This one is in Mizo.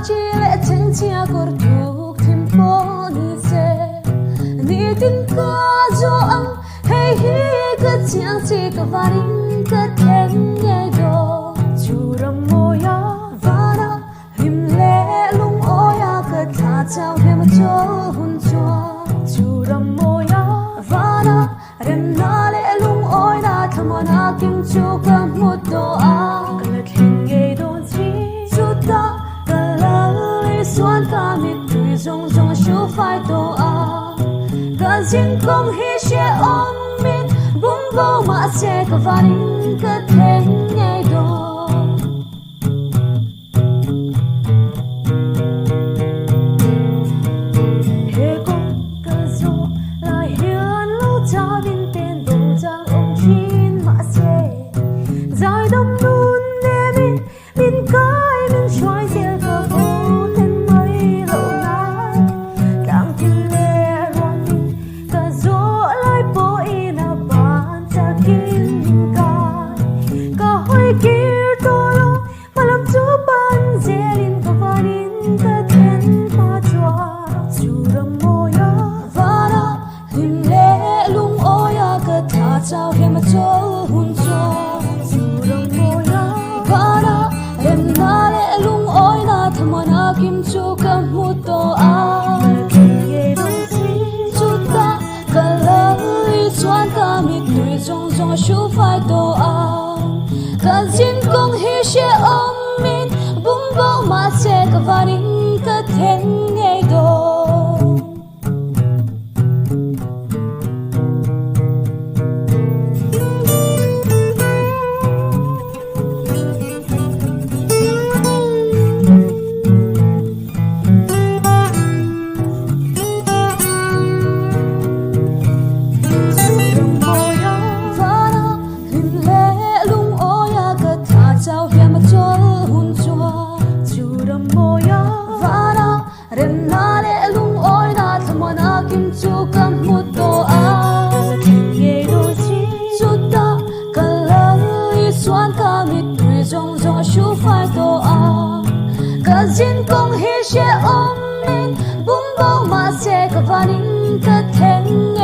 chi leh chhengchhia kawr thuk thim pawh ni se. Nitin ka zawh ang hei hi ka chiang chi ka vanin ka thleng ngei dawn. Chu ram mawia vana hlim leh lungawia ka thla chau hliam a chawl hun chuan. Chu ram mawia vana Remna leh lungawina thlamuana kim chu ka hmu tawh a. Ka la thleng ngei dawn chi. Chutah ka lal Isuan ka mittui zawng zawng a hru fai tawh a. Ka zinkawng hi hrehawm min bum bo mahse ka vanin ka thleng ngei dawn. He kawng ka zawh lai hian lo chauhin pen bo chang awm thin mahse zaidam nun nemin min kai min hruai zel ka bo hlen mai loh nan tlang thil leh ruangin ka zawh lai pawhin a ban chakin min kai ka hawi kir tawh lo. Hmalam chu pan zelin ka vanin ka thlen hma chuan chu ram mawia vana hlim leh lungawia ka thla chau hliam a chawl hun chuan chu ram mawia vana remna leh lungawina thlamuana kim chu ka hmu tawh a. Chutah ka lal i chuan ka mittui zawng zawng a hru fai tawh a. Ka zinkawng hi hrehawm min bum bo mahse ka vanin ka then ngei dawn. Hlim leh lungawia ka thla chau hliam a chawl hun chuan chu ram mawia vana remna leh lungawina thlamuana kim chu ka hmu tawh a. Chutah ka lal Isuan ka mittui zawng zawng a hru fai tawh a. Ka zinkawng hi hrehawm min bum bo mahse ka vanin ka thleng.